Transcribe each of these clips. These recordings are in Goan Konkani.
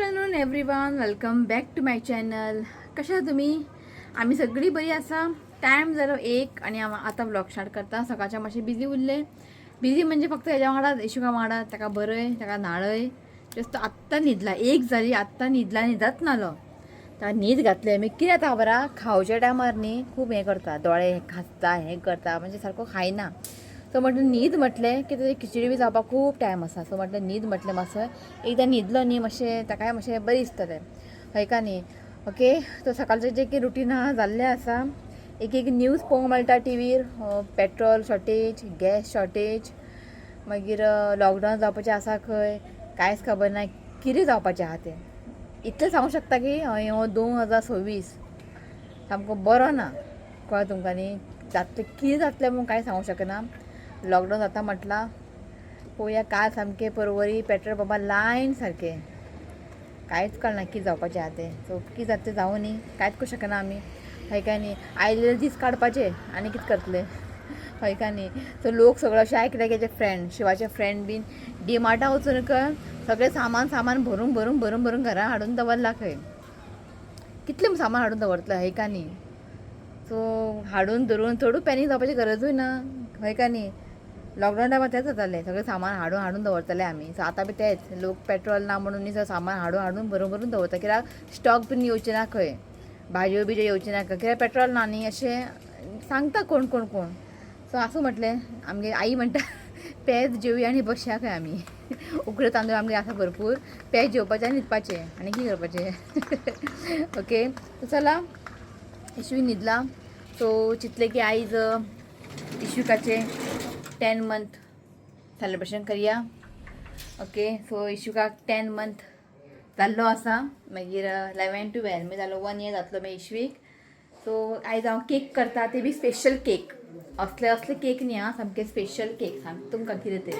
Afternoon everyone, welcome back to my channel. कशा आहात तुमी? आमी सगळीं बरी आसा. टायम जालो 1 आनी हांव आतां व्लॉग स्टार्ट करता. सकाळच्या मातशें बिजी उरलें. बिजी म्हणजे फक्त हेज्या वांगडा, येशुका वांगडा. ताका बरय, ताका न्हाळय. जस्ट आत्तां न्हिदला. 1 जाली, आत्तां न्हिदला. न्हिदत नालो, ताका न्हीद घातले. मागीर कितें जाता खबर आहा, खावच्या टायमार न्ही खूब हें करता, दोळे खासता, हें करता, म्हणजे सारको खायना. सो म्हटलें न्हीद म्हटलें की तेजी खिचडी बी जावपाक खूब टायम आसा. सो म्हटलें न्हीद म्हटलें मातसो एकदां न्हिदलो न्ही, मातशें ताकाय मातशें बरें दिसतलें, हय का न्ही? ओके, सो सकाळचें जें कितें रुटीन आहा जाल्लें आसा. एक एक न्यूज पळोवंक मेळटा टिवीर, पेट्रोल शॉर्टेज, गॅस शॉर्टेज, मागीर लॉकडावन जावपाचें आसा खंय. कांयच खबर ना कितें जावपाचें आहा तें. इतलें सांगूंक शकता की हो 2026 सामको बरो ना. कळ्ळें तुमकां न्ही? जातलें कितें जातलें म्हूण कांय सांगूंक शकना. लॉकडावन जाता म्हटलां, पळोवया. काल सामकें परवरी पेट्रोल पंपार लायन सारकें. कांयच कळना कितें जावपाचें आहा तें. सो कितें जाता तें जावं न्ही, कांयच करूं शकना आमी, हय काय न्ही? आयिल्ले दीस काडपाचे आनी कितें करतले, हय काय न्ही? सो लोक सगळे अशें आयकले की फ्रेंड, शिवाचे फ्रेंड बीन डिमार्टा वचून खंय सगळें सामान सामान भरून भरून भरून भरून घरा हाडून दवरला खंय. कितलें सामान हाडून दवरतले, हय काय न्ही? सो हाडून धरून चडूय पॅनीक जावपाची गरजूय ना, हय काय न्ही? लॉकडावन टायमार तेंच जातालें, सगळें सामान हाडून हाडून दवरताले आमी. सो आतां बी तेंच, लोक पेट्रोल ना म्हणून न्ही सगळें सामान हाडून हाडून भरून भरून दवरता, कित्याक स्टॉक बीन येवचे ना खंय, भाजयो बिजयो येवचे ना खंय, कित्याक पेट्रोल ना न्ही, अशें सांगता कोण कोण कोण. सो आसूं म्हटलें, आमगे आई म्हणटा पेज जेवया आनी बसया खंय आमी. उकडे तांदूळ आमगे आसा भरपूर, पेज जेवपाचें आनी न्हिदपाचें, आनी कितें करपाचें? ओके, सो चला, इशू न्हिदला. सो चिंतलें की आयज इशुकाचें 10 मंथ सेलिब्रेशन करया. ओके, सो इशुकाक 10 मंथ जाल्लो आसा. मागीर 11 12 मागीर जालो, 1 इयर जातलो मागीर इशवीक. सो आयज हांव केक करता, ते बी स्पेशल केक. असले असले केक न्ही आं, सामके स्पेशल केक. सांगता तुमकां कितें तें.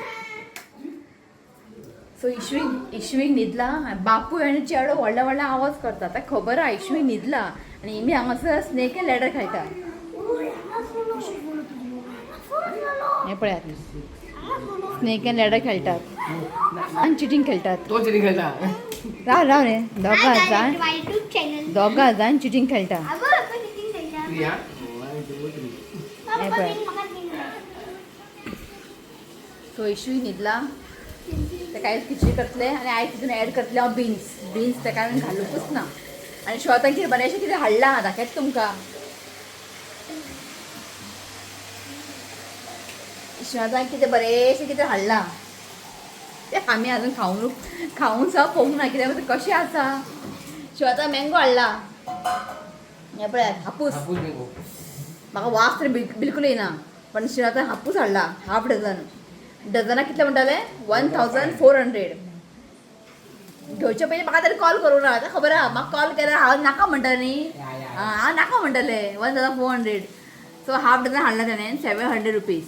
सो इशवीक, इशवीक न्हिदला. बापूय आनी चेडो व्हडले व्हडले आवाज करता. ताका खबर आहा इशवीक न्हिदला आनी इमी हांगासर स्नेक एंड लॅडर खेळटा. हें पळयात, स्नेक एंड लॅडर खेळटात आनी चिटींग खेळटात. तो चिटींग खेळटा. राव राव रे, दोगां जाण. YouTube channel. दोगां जाण चिटींग खेळटा. थ्री हा. हें पळय. सो इशूय न्हिदला. ताका आयज खिचडी करतले आनी आयज तितून एड करतले हांव बिन्स. बिन्स ताका हांवें घालूंकच ना. आनी शिवातान कितें बरेंशें कितें हाडलां, दाखयता तुमकां. शिवातान कितें बरेंशें कितें हाडलां तें आमी अजून खावन खावन सुद्दां पळोवंक ना, कित्याक तें कशें आसा. शिवातान मँगो हाडला, हें पळयात, हापूस. हापूस मँगो. म्हाका वास तर बिलकूल येना, पण शिवातान हापूस हाडला, हाफ डझन. डझनाक कितले म्हणटाले? 1400. घेवचे पयलीं म्हाका तरी कॉल करूं ना. आतां खबर आहा, म्हाका कॉल केल्यार हांव नाका म्हणटा न्ही. हांव नाका म्हणटलें. 1400. सो हाफ डझन हाडला तेणें, 700 रुपीज.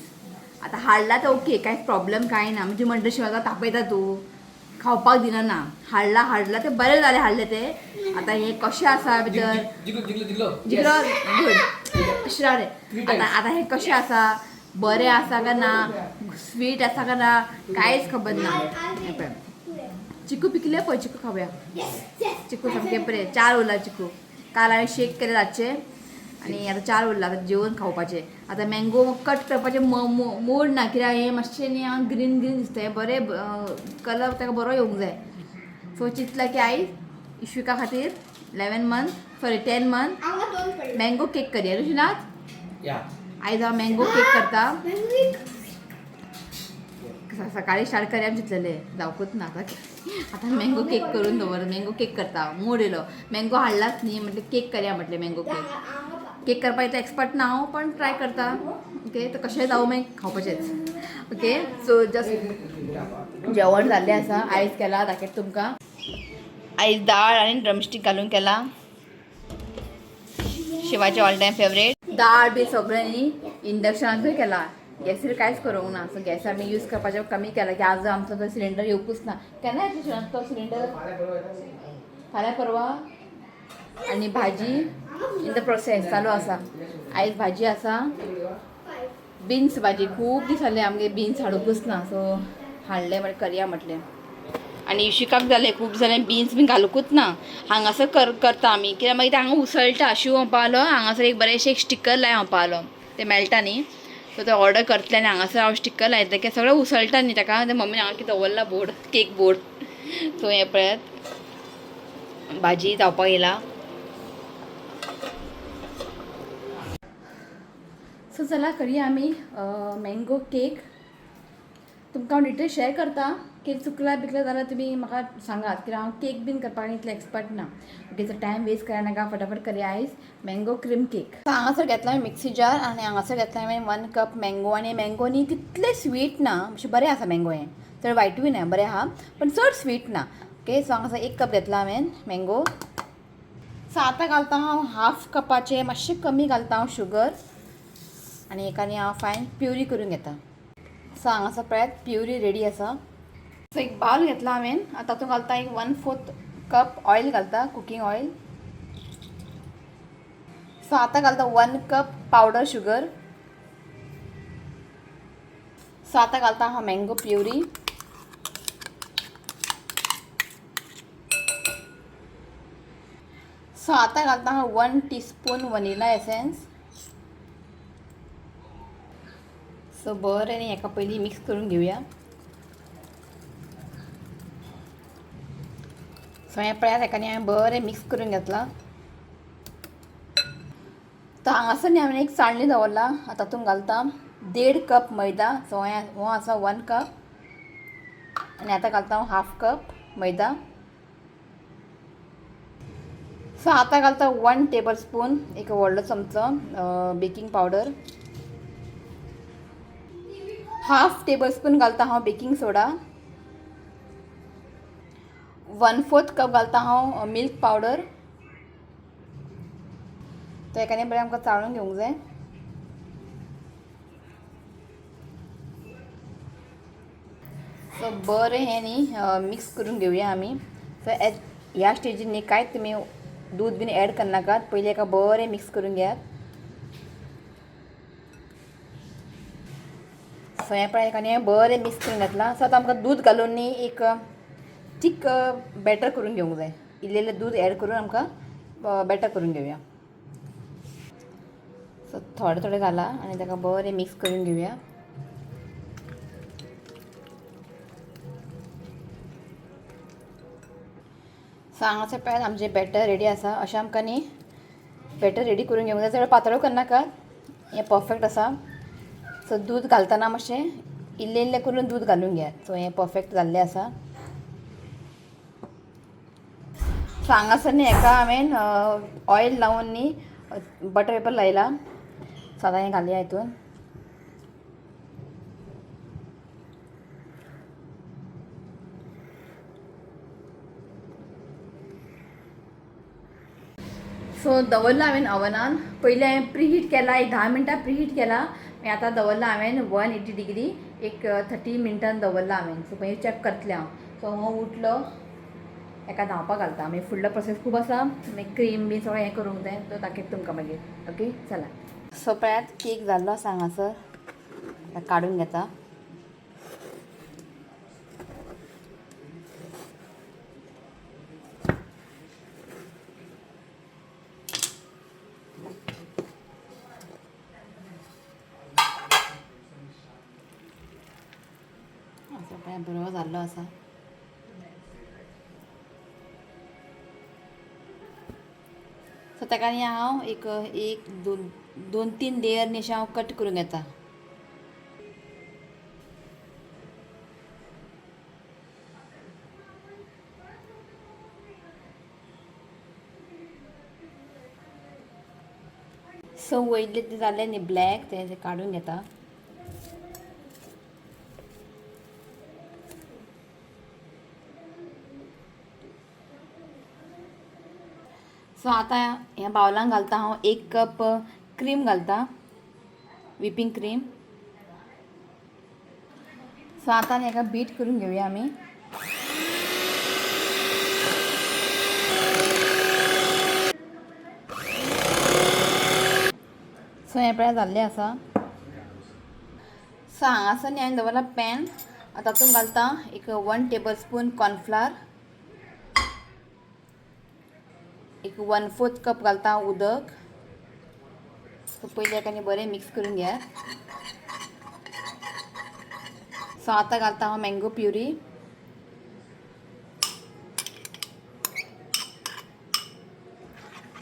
आतां हाडला तर ओके, कांयच प्रॉब्लम कांय ना. म्हणजे म्हणटा शिवाय तापयता तूं, खावपाक दिना ना. हाडला हाडला तें बरें जालें हाडलें तें. आतां हें कशें आसा भितर? जिखलो जिखलो जिखलो. जिखलो, गुड. अशें रे. आतां आतां हें कशें आसा, बरें आसा काय ना, स्वीट आसा काय ना, कांयच खबर ना. हें पळय, चिकू पिकले पळय, चिकू खावया. चिकू सामके बरे, 4 उरला चिकू. काल हांवें शेक केले रातचे आनी आतां 4 उरला, आतां जेवन खावपाचें. आतां मँगो कट करपाचें मूड ना, कित्याक हें मातशें न्ही हांगा ग्रीन ग्रीन दिसता, हें बरें कलर ताका बरो येवंक जाय. सो चिंतलां की आयज इश्विका खातीर 11 month, sorry 10 month mango cake करया. ऋषीनाथ. या. आयज हांव मँगो केक करता. सकाळी स्टार्ट करया चिंतलेलें, जावकूच ना. आतां आतां मँगो केक करून दवर, मँगो केक करता. मूड येयलो, मँगो हाडलाच न्ही, म्हटलें केक करया म्हटलें. मँगो केक, केक करपाक इतलें एक्सपर्ट ना हांव, पण ट्राय करता. ओके, तर कशेंय जावं मागीर खावपाचेंच. ओके, सो जस्ट जेवण जाल्लें आसा. आयज केला, दाखयता तुमकां. आयज दाळ आनी ड्रमस्टीक घालून केला, शिवाचे ऑल टायम फेवरेट. दाळ बी सगळें न्ही इंडक्शनाचूय केला, गॅसीर कांयच करूंक ना. सो गॅस आमी यूज करपाचें कमी केला, की आज आमचो तो सिलिंडर येवकूच ना. केन्ना येतलो शिवान तो सिलिंडर? फाल्यां परवा. आनी भाजी इन the process चालू आसा. आयज भाजी आसा बिन्स भाजी. खूब दीस जाले आमगे बिन्स हाडूंकच ना, सो हाडले म्हळ्यार करया म्हटलें. आनी आनी युशिकाक जालें खूब जालें बिन्स बीन घालुकूच ना. हांगासर करता आमी कित्याक मागीर ते हांगा उसळटा. शिव म्हणपालो हांगासर एक बरेंशें एक स्टिकर लाय म्हणपालो, तें मेळटा न्ही, सो ते ऑर्डर करतलें आनी हांगासर हांव स्टिकर लायतलें कित्याक सगळें उसळटा न्ही ताका. ते मम्मीन हांगा कितें दवरला बोर्ड, केक बोर्ड. सो हें पळयात भाजी जावपाक येयला. सो चला करूया आमी मँगो केक. तुमकां हांव डिटेल शेअर करता. कितें चुकला बिकला जाल्यार तुमी म्हाका सांगात, कित्याक हांव केक बीन करपाक इतलें एक्सपर्ट ना. ओके, सो टायम वेस्ट करनाका, फटाफट करया आयज मँगो क्रीम केक. सो हांगासर घेतला हांवें मिक्सी जार आनी हांगासर घेतला हांवें 1 कप मँगो. आनी मँगो न्ही तितलें स्वीट ना, मातशें बरें आसा मँगो, हें चड वायटूय ना, बरें आहा पण चड स्वीट ना. ओके, सो हांगासर 1 कप घेतला हांवें मँगो. सो आतां घालता हांव हाफ कपाचें मातशें कमी घालता हांव शुगर आनी एकाने हांव फायन प्युरी करून घेता. सो हांगासर पळयात प्युरी रेडी आसा. सो एक बावल घेतला हांवें, आतां तातूंत घालता एक 1/4 कप ऑयल घालता, कुकींग ऑयल. सो आतां घालता 1 कप पावडर शुगर. सो आतां घालता हांव मँगो प्युरी. सो आतां घालता हांव 1 टीस्पून वनिला एसेन्स. सो बरें न्ही हेका पयलीं मिक्स करून घेवया. सो हें पळयात हेका न्ही हांवें बरें मिक्स करून घेतलां. तर हांगासर न्ही हांवें एक चाळणी दवरला, आतां तातूंत घालता 1.5 कप मैदा. सो हो आसा 1 कप आनी आतां घालता हांव 1/2 कप मैदा. सो आतां घालता 1 टेबल स्पून एक व्हडलो चमचो बेकिंग पावडर, 1/2 टेबल स्पून घालता हांव बेकिंग सोडा, 1/4 कप घालता हांव मिल्क पावडर. तो एकाने बरें आमकां चाळून घेवंक जाय. सो बरें हें न्ही मिक्स करून घेवया आमी. सो ह्या स्टेजीर न्ही कांयच तुमी दूद बीन एड करनाकात, पयलीं एका बरें मिक्स करून घेयात. सो हें पळय एकाने बरें मिक्स करून घेतलां. सो आतां आमकां दूद घालून न्ही एक थीक बॅटर करून घेवंक जाय. इल्लें इल्लें दूद एड करून आमकां बॅटर करून घेवया. सो थोडें थोडें घाला आनी ताका बरें मिक्स करून घेवया. सो हांगासर पळयात आमचें बॅटर रेडी आसा. अशें आमकां न्ही बॅटर रेडी करून घेवंक जाय, चड पातळ करनाकात, हें परफेक्ट आसा. सो दूद घालतना मातशें इल्लें इल्लें करून दूद घालून घेयात. सो हें परफेक्ट जाल्लें आसा. सो हांगासर न्ही हेका हांवें ऑयल लावन न्ही बटर पेपर लायला. सो आतां हें घालया हितून. सो दवरला हांवें ओवनान, पयलीं हांवें प्रिहीट केला एक 10 मिनटां प्रिहीट केला. मागीर आतां दवरला हांवें 180 डिग्री एक 30 मिनटान दवरला हांवें. सो मागीर चॅक करतलें हांव. सो हांव उठलो एका धांवपाक घालता, मागीर फुडलो प्रोसेस खूब आसा, मागीर क्रीम बी सगळें हें करूंक जाय, तो दाखयता तुमकां मागीर. ओके चला. सो पळयात केक जाल्लो आसा हांगासर, आतां काडून घेता. असो पळय बरो जाल्लो आसा. सो ताका न्ही हांव एक एक दोन दोन तीन लेयर न्ही अशें हांव कट करून घेता. सो वयले ते जाले न्ही ब्लॅक, ते काडून घेता. सो आतां ह्या बावलांक घालता हांव 1 कप क्रीम घालता, विपिंग क्रीम. सो आतां हेका बीट करून घेवया आमी. सो हें पळय जाल्लें आसा. सो हांगासर न्ही हांवें दवरलां पॅन, आतां तातूंत घालता एक 1 टेबल स्पून कॉर्नफ्लावर, एक 1/4 कप घालता उदक. सो पयलीं हेका न्ही बरें मिक्स करून घेयात. सो आतां घालता हांव मँगो प्युरी.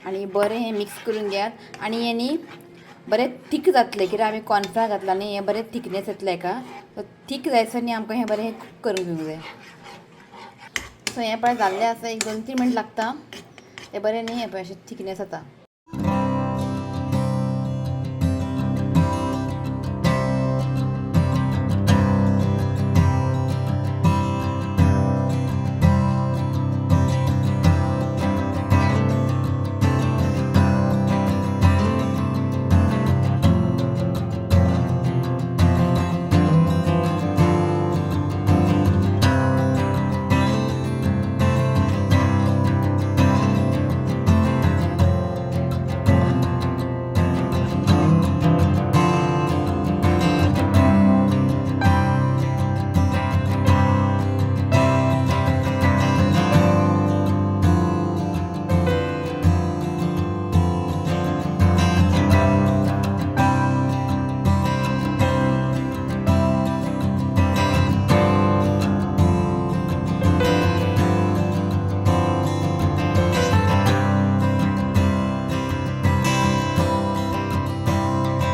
आनी बरें हें मिक्स करून घेयात. आनी हें न्ही बरें थीक जातलें, कित्याक आमी कॉर्नफ्लावर घातला न्ही, हें बरें थिकनेस येतलें हेका. सो थीक जायसर न्ही आमकां हें बरें कुक करून घेवंक जाय. सो हें पळय जाल्लें आसा, एक 2-3 मिनट लागता तें बरें न्ही, हें पळय अशें थिकनेस जाता.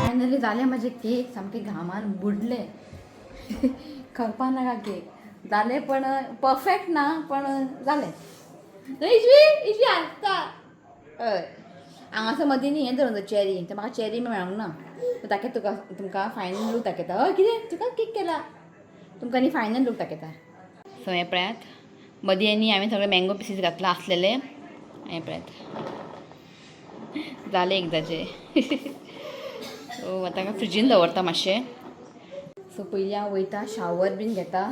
फायनली जाले म्हजे केक, सामके घामान बुडले. करपा नाका केक जाले, पण परफेक्ट ना, पण जाले. इशवी इशवी हांसता. हय, हांगासर मदीं न्ही हें धरून चेरी, ते म्हाका चेरी मेळोंक ना. दाखयता तुका, तुमकां फायनल लूक दाखयता. हय, कितें तुका केक केला, तुमकां न्ही फायनल लूक दाखयता. सो हें पळयात, मदीं न्ही हांवें सगळे मँगो पिसीस घातला आसलेले. हें पळयात, जालें एकदांचें. सो आतां फ्रिजीन दवरता मातशें. सो पयलीं हांव वयता, शावर बीन घेता,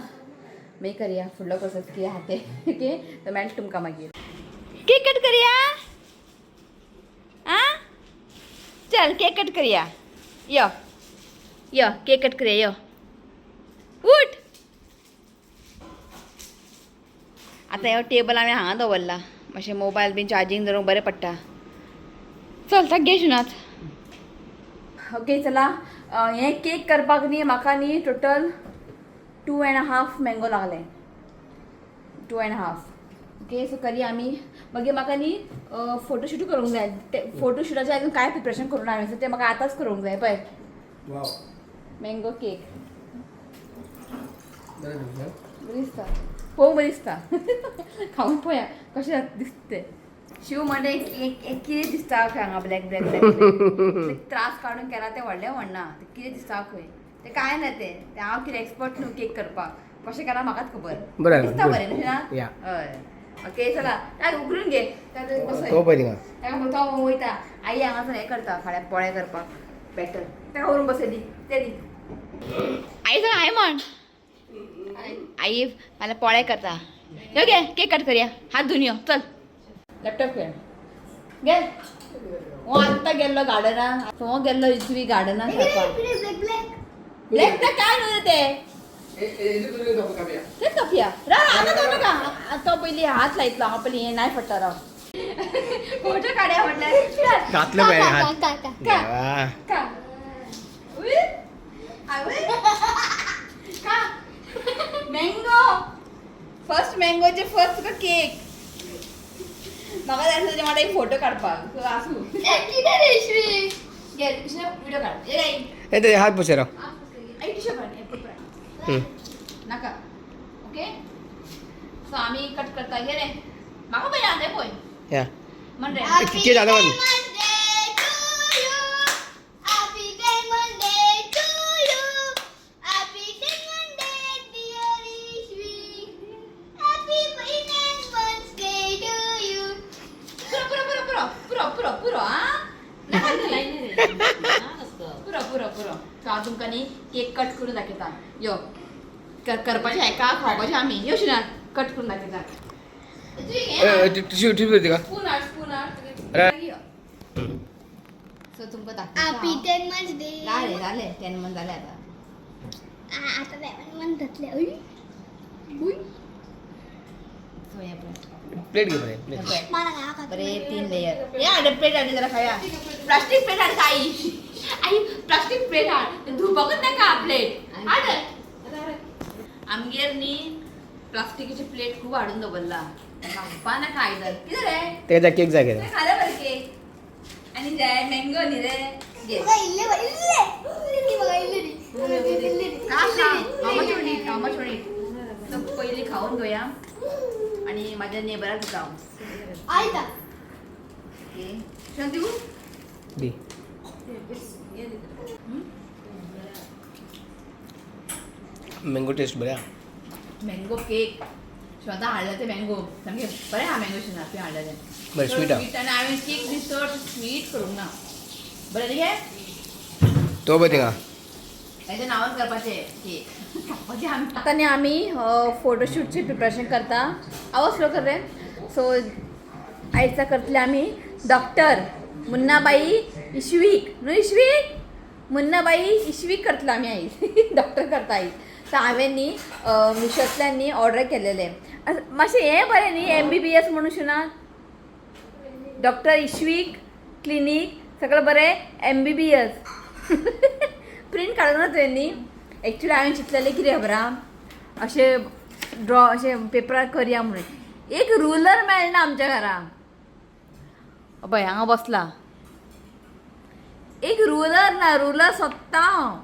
मागीर करया फुडलो प्रोसेस कितें आहा तें. ओके, सो मेळटा तुमकां मागीर. केक कट करया. आं चल, केक कट करया. यो यो, केक कट करया. यो, उठ. आतां हो टेबल हांवें हांगा दवरला, मातशें मोबायल बीन चार्जींग दवरूंक बरें पडटा. चल, ताका घे शिवनाथ. ओके, चला, हें केक करपाक न्ही म्हाका न्ही टोटल 2.5 मँगो लागले, 2.5. ओके, सो करया आमी. मागीर म्हाका न्ही फोटोशूट करूंक जाय. ते फोटोशुटाचें अजून कांय प्रिपरेशन करूंक ना हांवें. सो तें म्हाका आतांच करूंक जाय. पळय, मँगो केक. बरें दिसता. बरें दिसता, पळोवंक बरें दिसता. खावन पळया कशें दिसता तें. शिव म्हणटा एक एक कितें दिसता खंय हांगा, ब्लॅक ब्लॅक ब्लॅक. त्रास काडून केला तें व्हडलें म्हणना, तें कितें दिसता खंय, तें कांय ना. तें तें हांव कितें एक्सपर्ट न्हू केक करपाक, कशें केलां म्हाकाच खबर. बरें, दिसता good. बरें न्हू ना? या. हय, ओके, चला, ताका उगडून घे. ताका तो पळय थिंगा. ताका तो वयता. आई हांगासर हें करता, फाल्यां पोळे करपाक बॅटर ताका व्हरून बसय. दी ते दी. आई सांग, आई म्हण. आई फाल्यां पोळे करता. यो घे, केक कट करया. हात धुवन यो, चल लॅपटॉप खेळ घे. हो आत्तां गेल्लो गार्डनान, हो गेल्लो इचवी गार्डनान खेळपाक. ब्लॅक तर काय न्हू रे ते. तेच कापया. राव, आतां तो नाका. तो पयलीं हात लायतलो. हांव पयलीं हें नाय पडटा. राव, फोटो काडया म्हटल्यार. घातलं पळय हात. का? देवा. का उय, आवय. का मँगो, फर्स्ट मँगोचे फर्स्ट तुका केक. म्हाका जाय आसलें म्हाका एक फोटो काडपाक. सो आसूं, कितें रेशवी, घे व्हिडिओ काड. ये आई. ए, ते हात पुसय राव. आई, टिश्यू काड, हे पेपर. नाका. ओके, सो आमी कट करता. घे रे, म्हाका पळय आतां पळय. या. म्हण रे. कितें जाता म्हण. Happy birthday to you. Happy birthday, dear Ishvi. Happy birthday to you. पुरो पुरो पुरो पुरो पुरो पुरो पुरो. आं, नाका न्ही. पुरो पुरो पुरो. सो हांव तुमकां न्ही केक कट करून दाखयता. यो, करपाचें हेका, खावपाचें आमी. यो शिना, कट करून दाखयता. टिश्यू टिश्यू होती का? स्पून हाड, स्पून हाड. अरे. यो, सो तुमकां दाखयता Happy हांव. 10 months day. जालें जालें, 10 मंथ जालें आतां. आता लेमन मन जातलें. उय. सो हें पळय. प्लेट घे बरे, प्लेट. हें पळय. मला काय बरे तीन लेयर. हे हाड प्लेट हाड जरा खाया. प्लास्टीक प्लेट हाड. आई आई, प्लास्टीक प्लेट हाड, धुवपाकच नाका प्लेट हाड. आमगेर न्ही प्लास्टिकीची प्लेट खूब हाडून दवरला, घालपा नाका आयदन. कितें रे? तेजा केक जाय तुवें खालें बरें केक आनी जाय मँगो न्ही रे, घे. बघा इल्ले, बघा इल्ले इल्ले, बघा इल्ले इल्ले. खा खा. How much you need? How much you need? So पयलीं खावन घेवया आनी म्हाज्या नेबराक दिता हांव. आयता. ओके, शिवम दिवू? दी. मँगो टेस्ट बऱ्या. मँगो केक शिवंता हाडले ते मँगो सामके बरें आहा. मँगो शिना तुवें हाडले ते बरें, sweet आहा. स्वीट. आनी हांवें केक बी चड स्वीट करूंक ना. बरें न्ही? तो पळय थिंगा. हेजें नांवान करपाचें केक खावपाचें आमी. आतां न्ही आमी फोटोशूटची प्रिपरेशन करता. आवाज स्लो कर रे. सो आयचा करतले आमी डॉक्टर मुन्नाबाई इश्वीक न्हू, इश्वीक मुन्नाबाई इश्वीक करतले आमी आयज. डॉक्टर करता आयज. सो हांवें न्ही मिशोंतल्यान न्ही ऑर्डर केलेलें. मातशें हें बरें न्ही, एमबीबीएस म्हणून शिना डॉक्टर इश्वीक क्लिनीक सगळें बरें. एमबीबीएस प्रिंट काडूंक ना तुवें न्ही. एक्चुली हांवें चिंतलेलें कितें खबर आहा, अशें ड्रॉ अशें पेपरार करया म्हणून. एक रुलर मेळना आमच्या घरा. पळय हांगा बसला. एक रुलर ना, रुलर सोदता हांव.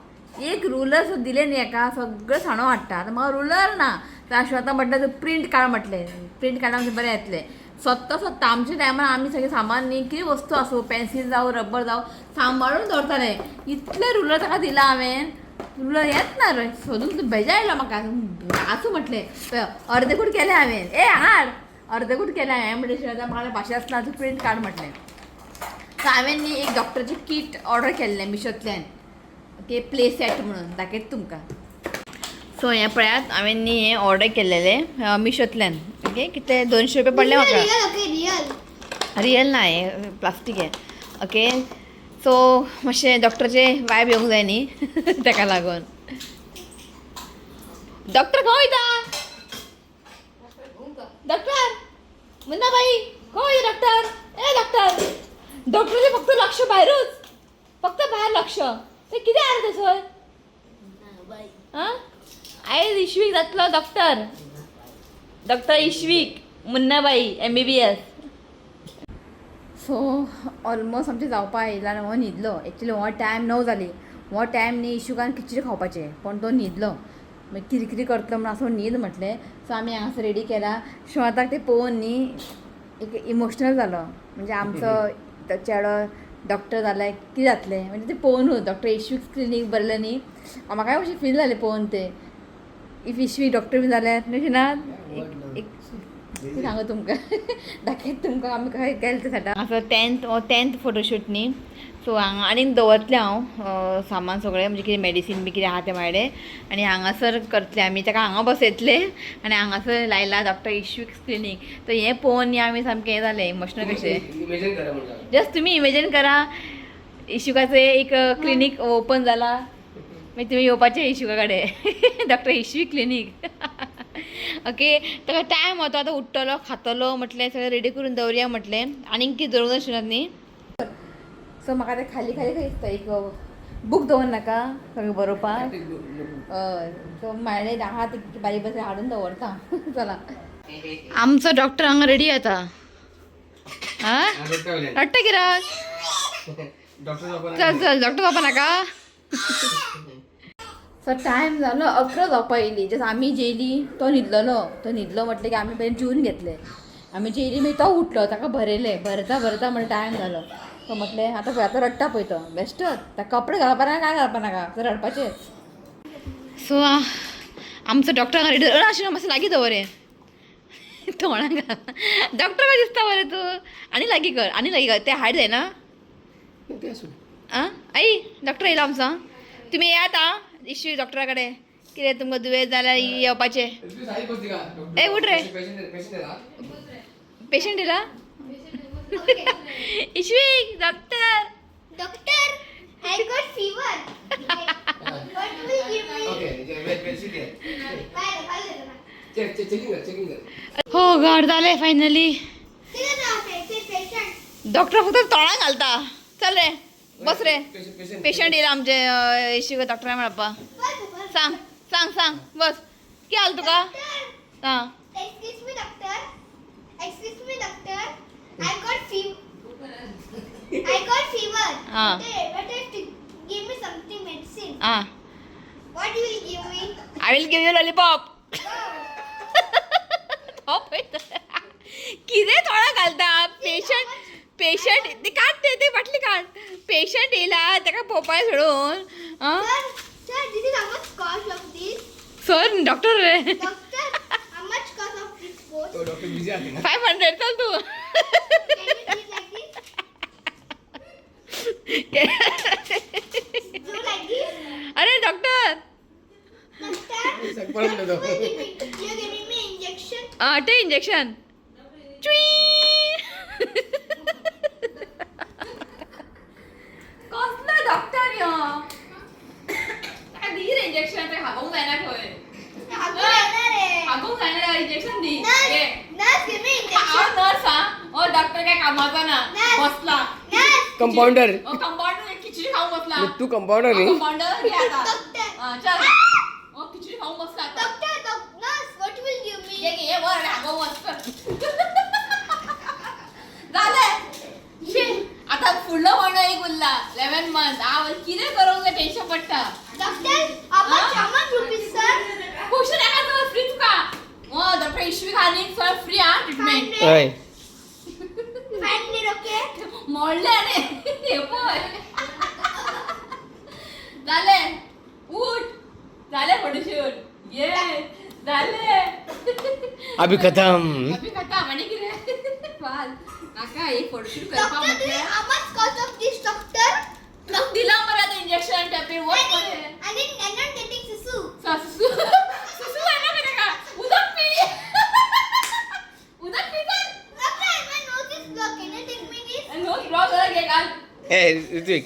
एक रुलर सुद्दां दिलें न्ही हेका, सगळें साणो हाडटा. आतां म्हाका रुलर ना. तर आतां म्हटलें तूं प्रिंट काड म्हटलें, प्रिंट काडल्यार मातशें बरें येतलें. सोदता सोदता आमच्या टायमार आमी सगळें सामान न्ही, कितें वस्तू आसूं, पेन्सील जावं रबर जावं, सांबाळून दवरताले. इतलें रुलर ताका दिलां हांवें, रुलर येत ना रे सोदून. बेजार आयलो म्हाका. आसूं म्हटलें, पळय अर्देकूट केलें हांवें. ए हाड, अर्देकूट केलें हांवें. म्हणलें आतां म्हाका भाशा आसना, तूं प्रिंट काड म्हटलें. सो हांवें न्ही एक डॉक्टराचें कीट ऑर्डर केल्लें मिशोंतल्यान. ओके, प्ले सेट म्हणून दाखयता तुमकां. सो हें पळयात, हांवें न्ही हें ऑर्डर केल्लेलें मिशोंतल्यान. ओके, कितले 200 रुपया पडले म्हाका. Real, okay real. रियल ना, हें प्लास्टीक हें. ओके, सो मातशें डॉक्टराचें वायब येवंक जाय न्ही, ताका लागून. डॉक्टर खंय वयता? डॉक्टर मुन्नाबाई खंय वयता? डॉक्टर, ए डॉक्टर. डॉक्टराचें फक्त लक्ष भायरूच, फक्त भायर लक्ष. ते कितें आसा थंयसर? आं, आयज इश्वीक जातलो डॉक्टर. डॉक्टर इश्वीक मुन्नाबाई एमबीबीएस. सो ऑलमोस्ट आमचें जावपा आयलां आनी हो न्हिदलो. एक्चुली हो टायम 9 जाली. हो टायम न्ही इशुकान खिचडी खावपाचें, पूण तो न्हिदलो. मागीर किरकिरी करतलो म्हणून आसूं न्हीद म्हटलें. सो आमी हांगासर रेडी केला. शिवाताक तें पळोवन न्ही एक इमोशनल जालो. म्हणजे आमचो तो चेडो डॉक्टर जाल्यार कितें जातलें, म्हणजे तें पळोवनूच डॉक्टर इश्वीक क्लिनीक बरयलें न्ही, म्हाकाय मातशें फील जालें पळोवन तें. If इश्वीक डॉक्टर बी जाल्यार न्ही ना, एक कितें सांगू तुमकां, दाखयत तुमकां आमी खंय गेले ते सायडा. असो टेंथ, हो टेंथ फोटोशूट न्ही. सो हांगा आनीक दवरतलें हांव सामान सगळें, म्हणजे कितें मेडिसीन बी कितें आहा तें म्हाजे. आनी हांगासर करतलें आमी, ताका हांगा बसयतलें आनी हांगासर लायला डॉक्टर इश्वीक क्लिनीक. तर हें पळोवन न्ही आमी सामकें हें जालें, इमोशनल कशें. इमेजीन करा म्हणून. जस्ट तुमी इमेजीन करा, इशुकाचें एक क्लिनीक ओपन जाला, मागीर तुमी येवपाचें इशुका कडेन, डॉक्टर इश्वी क्लिनीक. ओके, ताका टायम वता, आतां उठ्ठलो, खातलो म्हटलें सगळें रेडी करून दवरया म्हटलें. आनीक कितें दवरूंक नाशिल्लें न्ही. सो म्हाका तें खाली खाली खंय दिसता. एक बूक दवर नाका सगळें बरोवपाक. हय, सो म्हाजे आहा ते बारीक बारीक हाडून दवरता. चला, आमचो डॉक्टर हांगा रेडी जाता. आं, रडटा कित्याक? डॉक्टर. चल चल, डॉक्टर जावपा नाका. सो टायम जालो 11 जावपा येयली. जस्ट आमी जेयली, तो न्हिदलेलो. तो न्हिदलो म्हटलें की आमी पयलीं जेवन घेतलें. आमी जेयली, मागीर तो उठलो, ताका भरयलें. भरता भरता म्हणल्यार टायम जालो. तो म्हटलें आतां पळय, आतां रडटा पळय तो बेश्टोच. ताका कपडे घालपा नाका, कांय घालपा नाका, तो रडपाचें. सो आमचो डॉक्टर हांगा रेडी आशिल्लो. मातसो लागीं दवर हें तोंडाक घाल. डॉक्टर कशें दिसता मरे तूं. आनी लागीं कर, आनी लागीं कर. तें हायट जायना. ते आसूं. आं आई, डॉक्टर येयला आमचो. तुमी येयात आं इश्यू डॉक्टरा कडेन. कितें तुमकां दुयेंस जाल्यार येवपाचें. ए, उठ रे. पेशंट येयला. इश्वीक doctor. Doctor, I got fever. What will give me? Okay. Checking कर, चेकिंग कर. हो गॉड, जालें फायनली. डॉक्टर फक्त तोंडाक घालता. चल रे, बस रे. पेशंट. पेशंट येयला आमचे डॉक्टरा मेळपा. सांग सांग सांग, बस. कितें जालें तुका? आं. Excuse me, doctor. Excuse me, doctor. I got fever. I got fever. Ah. Better to give me something medicine. Ah. What you will give me? I will give you lollipop. कितें तोंडाक घालता पेशंट? पेशंट ते काड, ते ते बाटली काड. पेशंट येयला, ताका पोवपा सोडून. आं. Sir, sir, this is how much cost of this? Sir, doctor रे. Doctor, how much cost of this course? तो डॉक्टर बिझी आहे ना. 500. चल तू. Can you do like this? Do like this? अरे डॉक्टर. Doctor, परत म्हणतो. you're giving me injection. ते इंजेक्शन. कसलो डॉक्टर यो? ताका दी रे इंजेक्शन. ते हागोवंक जायना खंय. हागूंक जायना रे. हागोवंक जायना, इंजेक्शन दी. Nurse, घे. nurse, give me हांव injection. Nurse. हा, हो डॉक्टर काय कामाचो ना. Nurse. बसला. Nurse, compounder. Compounder, खिचडी खाऊन बसला. तू कंपाऊंडर न्ही. कंपाऊंडर, घे आता. Doctor. हा, चल. हो, खिचडी खाऊन बसला आता. Doctor, nurse, what you will give me? ये घे, ये वर हागोवंक वच. जालें. शी, आता फुडलो म्हयनो एक उरला, 11 मंथ. हांव कितें करूंक जाय, टेन्शन पडटा. Doctor, how much, how much rupees, sir? पयशे नाका, सगळं फ्री तुका. हो, डॉक्टर इशवी खाली सगळं फ्री. हा, ट्रिटमेंट. 500. हय. 500, okay? मोडले रे हे पळय. जालें, उठ. जालें फोटोशूट. ये जालें. अभी खतम. अभी खतम. आनी कितें वाल नाका एक फोटोशूट करपाक. Doctor, do you, म्हटल्यार how much cost of this, doctor? तुका दिला मरे आतां इंजेक्शन टॅपी वच मरे. I not getting susu. सुसू सुसू जायना मरे ताका. उदक पी, उदक पी, चल. Doctor, my nose is blocked. Can you take me this? Nose block जाल्यार घे घाल. ए ऋत्विक.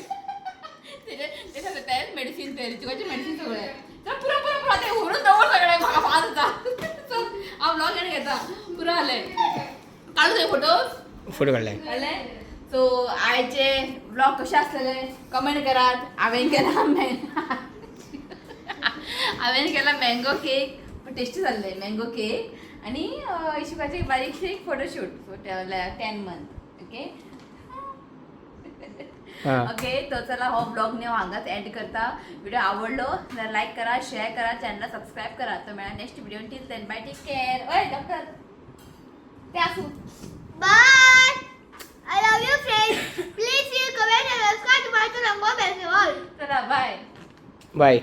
तें मेडिसीन, ते ऋतिकाचें मेडिसीन सगळें. चल, पुरो पुरो पुरो. आतां व्हरून दवर सगळें. म्हाका फाज जाता. चल, हांव ब्लॉग आनी घेता. पुरो जालें. काडू तुवें फोटोज? फोटो काढलाय. कळ्ळें. सो आयचे ब्लॉग कशे आसलेले कमेंट करात. हांवें केला मँगो केक, टेस्टी जाल्ले मँगो केक आनी इशुकाचे बारीकशे एक फोटोशूट 10 मंथ. ओके. हा. ओके, तर चला, हो ब्लॉग न्ही हांव हांगाच एंड करता. व्हिडिओ आवडलो जाल्यार लायक करा, शेअर करा, चॅनला सबस्क्राईब करा. तर मेळा next video. Till then, bye, take care. ओय डॉक्टर, ते आसूं. Bye. I love you, friends. Please you comment and subscribe to my channel. Go best all. चला, बाय. बाय.